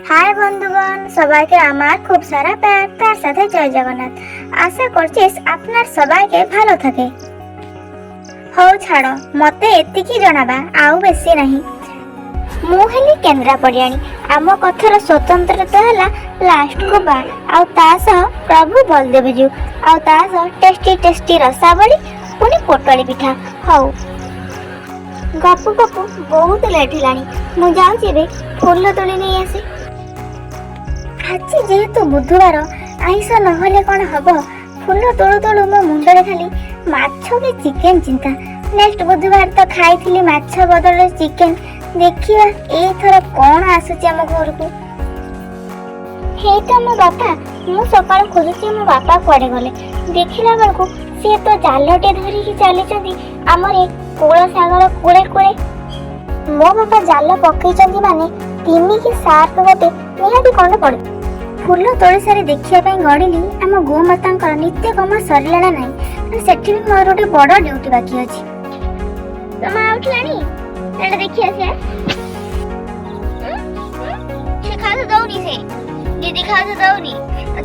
High বন্ধুগণ, সবাইকে আমার খুব সারা প্যার, তার সাথে জয় জগন্নাথ। আশা করছি আপনার সবাইকে ভালো থাকে। ହଉ ଛାଡ଼, ମତେ ଏତିକି ଜଣାବା, ଆଉ ବେଶୀ ନାହିଁ। ମୁଁ ହେଲି କେନ୍ଦ୍ରାପଡ଼ିଆଣୀ। ଆମ କଥାର ସ୍ୱତନ୍ତ୍ରତା ହେଲା ଲାଷ୍ଟକୁ ବା, ଆଉ ତା ସହ ପ୍ରଭୁ ବଳଦେବଜୀଉ, ଆଉ ତା ସହ ଟେଷ୍ଟି ଟେଷ୍ଟି ରସାବଳି, ପୁଣି ପୋଟଳି ପିଠା। ହଉ, ଗପୁ ଗପୁ ବହୁତ ଲେଟ୍ ହେଲାଣି। ମୁଁ ଯାଉଛି ଏବେ ଫୁଲ ତୋଳି ନେଇ ଆସେ। ଆଜି ଯେହେତୁ ବୁଧବାର, ଆଇଁଷ ନହେଲେ କ'ଣ ହବ? ଫୁଲ ତୋଳୁ ତୋଳୁ ମୋ ମୁଣ୍ଡରେ ଖାଲି ମାଛ କି ଚିକେନ ଚିନ୍ତା। ନେକ୍ସଟ ବୁଧବାର ତ ଖାଇଥିଲି ମାଛ ବଦଳରେ ଚିକେନ। ଦେଖିବା ଏଇଥର କ'ଣ ଆସୁଛି ଆମ ଘରକୁ। ହେଇ ତ ମୋ ବାପା। ମୁଁ ସକାଳୁ ଖୋଜୁଛି ମୋ ବାପା କୁଆଡ଼େ ଗଲେ। ଦେଖିଲା ବେଳକୁ ସିଏ ତ ଜାଲଟେ ଧରିକି ଚାଲିଛନ୍ତି ଆମର ଏ କୂଳ ସାଗର କୂଳେ କୂଳେ। ମୋ ବାପା ଜାଲ ପକେଇଛନ୍ତି ମାନେ ତିମି କି ସାର୍କ ଗୋଟେ ନିହାତି କ'ଣ ପଡେ। ଫୁଲ ତୋଳି ସାରି ଦେଖିବା ପାଇଁ ଗଡ଼ିଲି ଆମ ଗୋମାତାଙ୍କର ନିତ୍ୟକର୍ମ ସରିଲା ନା ନାହିଁ, କାରଣ ସେଠି ବି ମୋର ଗୋଟେ ବଡ଼ ଡ୍ୟୁଟି ବାକି ଅଛି। ତମ ମା ଉଠିଲାଣି, ଏଇଟା ଦେଖି ଆସିବା। ସେ ଖାଉଛ ଦଉନି, ସେ ଦିଦି ଖାଉଛ ଦଉନି,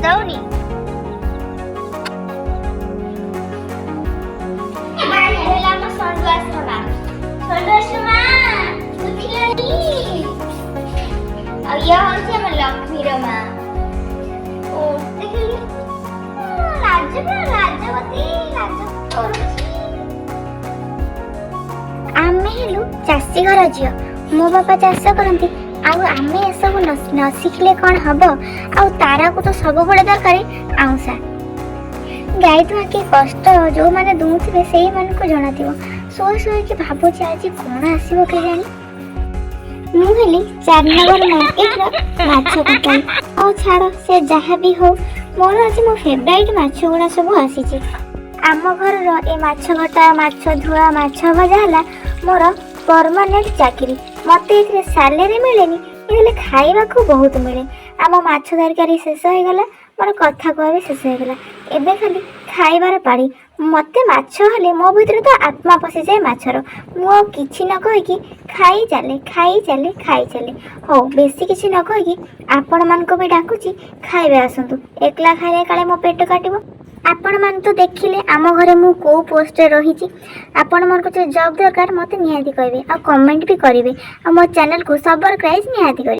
ଦଉନି। ହେଲା ଆମ ସଣ୍ଡୁଆସ ମା, ସଣ୍ଡୁଆସ ମା ଉଠିଲାଣି। ଆଉ ଇଏ ହଉଛି ଆମ ଲକ୍ଷ୍ମୀର ମା। ଓ ଦେଖିଲି, ଲାଜ ପୁରା ଲାଜବତୀ, ଲାଜ କରୁଛି। ଆମେ ହେଲୁ ଚାଷୀ ଘର ଝିଅ। ମୋ ବାପା ଚାଷ କରନ୍ତି, ଆଉ ଆମେ ଏସବୁ ନ ଶିଖିଲେ କ'ଣ ହବ? ଆଉ ତାରାକୁ ତ ସବୁବେଳେ ଦରକାର ଆଉଁସା। ଗାଈ ଦୁହାଁ କି କଷ୍ଟ, ଯୋଉମାନେ ଦୁହୁଁଥିବେ ସେଇମାନଙ୍କୁ ଜଣାଥିବ। ଶୋଇ ଶୋଇକି ଭାବୁଛି ଆଜି କ'ଣ ଆସିବ କେଜାଣି। ମୁଁ ହେଲି 4 ନମ୍ବର ମାର୍କେଟର ମାଛ କଟାଳି। ହଉ ଛାଡ଼, ସେ ଯାହା ବି ହଉ, ମୋର ଆଜି ମୋ ଫେଭରାଇଟ୍ ମାଛ ଗୁଡ଼ା ସବୁ ଆସିଛି। ଆମ ଘରର ଏ ମାଛ କଟା, ମାଛ ଧୁଆ, ମାଛ ଭଜା ହେଲା ମୋର ପରମାନେଣ୍ଟ ଚାକିରି। ମୋତେ ଏଥିରେ ସାଲେରୀ ମିଳେନି, ହେଲେ ଖାଇବାକୁ ବହୁତ ମିଳେ। ଆମ ମାଛ ତରକାରୀ ଶେଷ ହେଇଗଲା, ମୋର କଥା କୁହା ବି ଶେଷ ହେଇଗଲା। ଏବେ ଖାଲି ଖାଇବାର ପାଳି। ମୋତେ ମାଛ ହେଲେ ମୋ ଭିତରେ ତ ଆତ୍ମା ପଶିଯାଏ ମାଛର। ମୁଁ ଆଉ କିଛି ନ କହିକି ଖାଇ ଚାଲେ, ଖାଇ ଚାଲେ, ଖାଇ ଚାଲେ। ହଉ, ବେଶୀ କିଛି ନ କହିକି ଆପଣମାନଙ୍କୁ ବି ଡାକୁଛି, ଖାଇବେ ଆସନ୍ତୁ। ଏକଲା ଖାଇଲେ କାଳେ ମୋ ପେଟ କାଟିବ। ଆପଣମାନେ ତ ଦେଖିଲେ ଆମ ଘରେ ମୁଁ କେଉଁ ପୋଷ୍ଟରେ ରହିଛି। ଆପଣମାନଙ୍କୁ ଯଦି ଜବ୍ ଦରକାର, ମୋତେ ନିହାତି କହିବେ ଆଉ କମେଣ୍ଟ ବି କରିବେ, ଆଉ ମୋ ଚ୍ୟାନେଲକୁ ସବସ୍କ୍ରାଇବ୍ ନିହାତି କରିବେ।